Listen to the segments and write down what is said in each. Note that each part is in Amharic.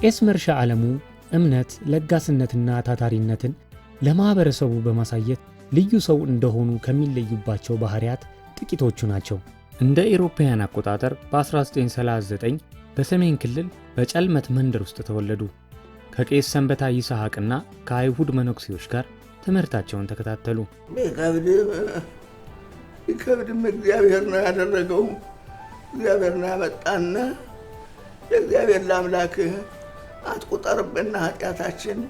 ቄስ መርሻ ዓለሙ እምነት፣ ለጋስነትና ታታሪነትን ለማኅበረሰቡ በማሳየት ልዩ ሰው እንደሆኑ ከሚለዩባቸው ባሕርያት ጥቂቶቹ ናቸው። እንደ ኢሮፓውያን አቆጣጠር በ1939 በሰሜን ክልል በጨልመት መንደር ውስጥ ተወለዱ። ከቄስ ሰንበታ ይስሐቅና ከአይሁድ መነኩሴዎች ጋር ትምህርታቸውን ተከታተሉ። ቢከብድም ቢከብድም እግዚአብሔር ነው ያደረገው። እግዚአብሔር ነው ያመጣን። ለእግዚአብሔር ለአምላክህ አትቁጠርብን ኃጢአታችን።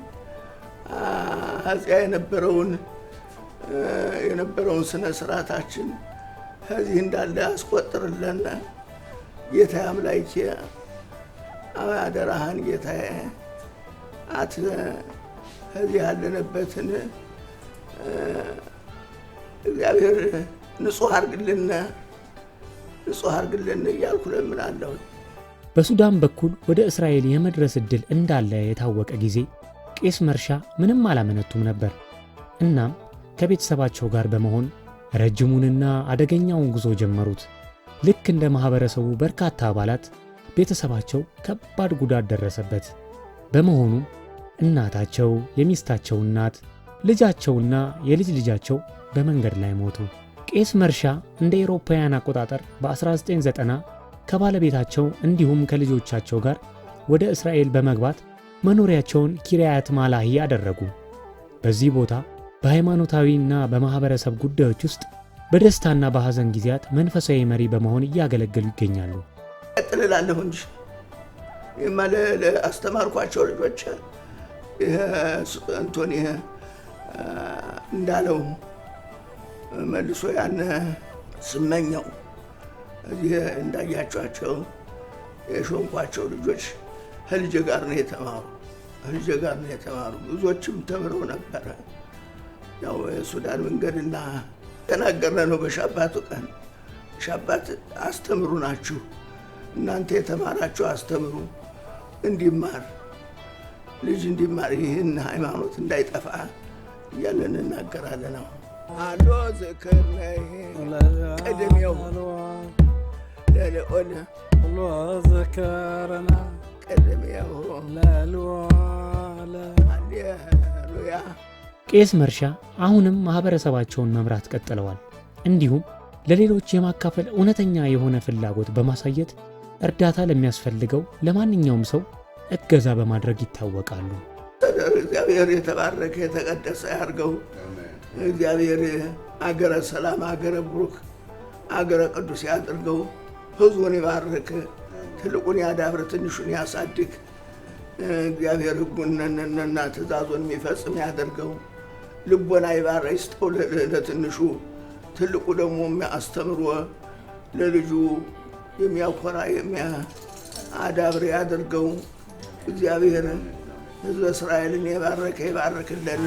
ኃጢያ የነበረውን ስነ ስርዓታችን ከዚህ እንዳለ አስቆጥርለን። ጌታዬ አምላኬ፣ አደራህን ጌታዬ፣ አት ከዚህ ያለንበትን እግዚአብሔር ንጹሕ አርግልን፣ ንጹሕ አርግልን እያልኩ ለምናለሁ። በሱዳን በኩል ወደ እስራኤል የመድረስ ዕድል እንዳለ የታወቀ ጊዜ ቄስ መርሻ ምንም አላመነቱም ነበር። እናም ከቤተሰባቸው ጋር በመሆን ረጅሙንና አደገኛውን ጉዞ ጀመሩት። ልክ እንደ ማኅበረሰቡ በርካታ አባላት ቤተሰባቸው ከባድ ጉዳት ደረሰበት። በመሆኑም እናታቸው፣ የሚስታቸው እናት፣ ልጃቸውና የልጅ ልጃቸው በመንገድ ላይ ሞቱ። ቄስ መርሻ እንደ ኤሮፓውያን አቆጣጠር በ1990 ከባለቤታቸው እንዲሁም ከልጆቻቸው ጋር ወደ እስራኤል በመግባት መኖሪያቸውን ኪርያት ማላሂ አደረጉ። በዚህ ቦታ በሃይማኖታዊና በማኅበረሰብ ጉዳዮች ውስጥ በደስታና በሐዘን ጊዜያት መንፈሳዊ መሪ በመሆን እያገለገሉ ይገኛሉ። ቀጥልላለሁ እንጂ ይማ አስተማርኳቸው ልጆች፣ ይሄ እንቶን ይሄ እንዳለው መልሶ ያን ስመኘው እዚህ እንዳያቸዋቸው የሾምኳቸው ልጆች ከልጄ ጋር ነው የተማሩ፣ ከልጄ ጋር ነው የተማሩ። ብዙዎችም ተምረው ነበረ። ያው የሱዳን መንገድና ተናገርነ ነው። በሻባቱ ቀን ሻባት አስተምሩ ናችሁ፣ እናንተ የተማራችሁ አስተምሩ፣ እንዲማር ልጅ እንዲማር ይህን ሃይማኖት እንዳይጠፋ እያለን እናገራለን። አሁን አሎ ዝክር ቅድሜው ለልዑል ዘከረና ቅድሜው ለልዋለ ሃሌሉያ። ቄስ መርሻ አሁንም ማኅበረሰባቸውን መምራት ቀጥለዋል። እንዲሁም ለሌሎች የማካፈል እውነተኛ የሆነ ፍላጎት በማሳየት እርዳታ ለሚያስፈልገው ለማንኛውም ሰው እገዛ በማድረግ ይታወቃሉ። እግዚአብሔር የተባረከ የተቀደሰ ያድርገው። እግዚአብሔር አገረ ሰላም፣ አገረ ብሩክ፣ አገረ ቅዱስ ያድርገው። ሕዝቡን ይባርክ፣ ትልቁን ያዳብር፣ ትንሹን ያሳድግ። እግዚአብሔር ሕጉንና ትእዛዙን የሚፈጽም ያደርገው። ልቦና ይባረ ይስጠው ለትንሹ፣ ትልቁ ደግሞ አስተምሮ ለልጁ የሚያኮራ የሚያዳብር ያድርገው። እግዚአብሔር ሕዝበ እስራኤልን የባረከ ይባርክልን።